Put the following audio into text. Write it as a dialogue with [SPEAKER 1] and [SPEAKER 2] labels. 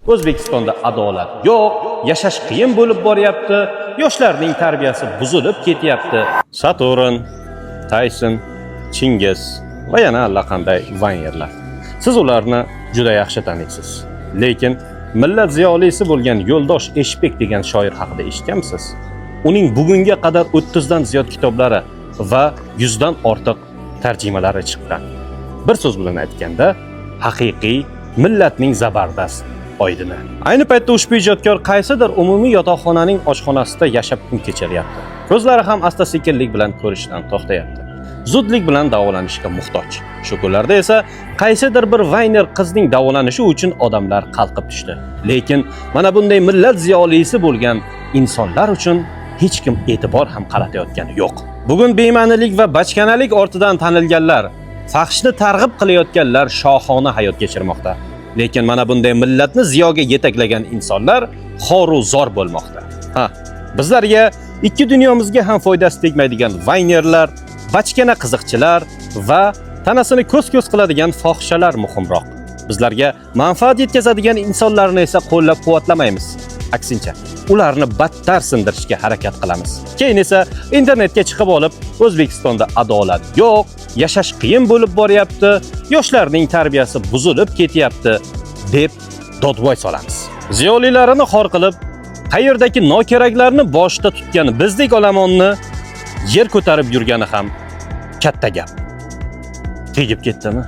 [SPEAKER 1] O'zbekistonda adolat yo'q, yashash qiyin bo'lib boryapti, yoshlarning tarbiyasi buzilib ketyapti. Saturn, Tayson, Chingiz va yana allaqanday vaynerlar. Siz ularni juda yaxshi taniysiz. Lekin millat ziyolisi bo'lgan Yo'ldosh Eshbek degan shoir haqida eshitganmisiz? Uning bugunga qadar 30 dan ziyod kitoblari va 100 dan ortiq tarjimalari chiqqan. Bir so'z bilan aytganda, haqiqiy millatning zabardast oydini. Ayni paytda ushbu ijodkor qaysidir umumiy yotoqxonaning oshxonasida yashab kun kechiryapti. Ko'zlari ham asta-sekinlik bilan ko'rishdan to'xtayapti. Zudlik bilan davolanishga muhtoj. Shu kunlarda esa qaysidir bir vayner qizning davolanishi uchun odamlar qalqib tushdi. Lekin mana bunday millat ziyolisi bo'lgan insonlar uchun hech kim e'tibor ham qaratayotgani yo'q. Bugun bema'nilik va bachkanalik ortidan tanilganlar, fahshni targ'ib qilayotganlar shohona hayot kechirmoqda. Lekin mana bunday millatni ziyoga yetaklagan insonlar xoru zor bo'lmoqda. Ha, bizlarga ikki dunyomizga ham foydasi tegmaydigan vaynerlar, bachkana qiziqchilar va tanasini ko'z-ko'z qiladigan fohishalar muhimroq. Bizlarga manfaat yetkazadigan insonlarni esa qo'llab-quvvatlamaymiz. Aksincha, ularni battar sindirishga harakat qilamiz. Keyin esa internetga chiqib olib, O'zbekistonda adolat yo'q, yashash qiyin bo'lib boryapti, yoshlarning tarbiyasi buzilib ketyapti deb dodvoy solamiz. Ziyolilarini xor qilib, qayerdagi nokeraklarni boshda tutgan bizdek olomonni yer ko'tarib yurgani ham katta gap. Tegib ketdimi?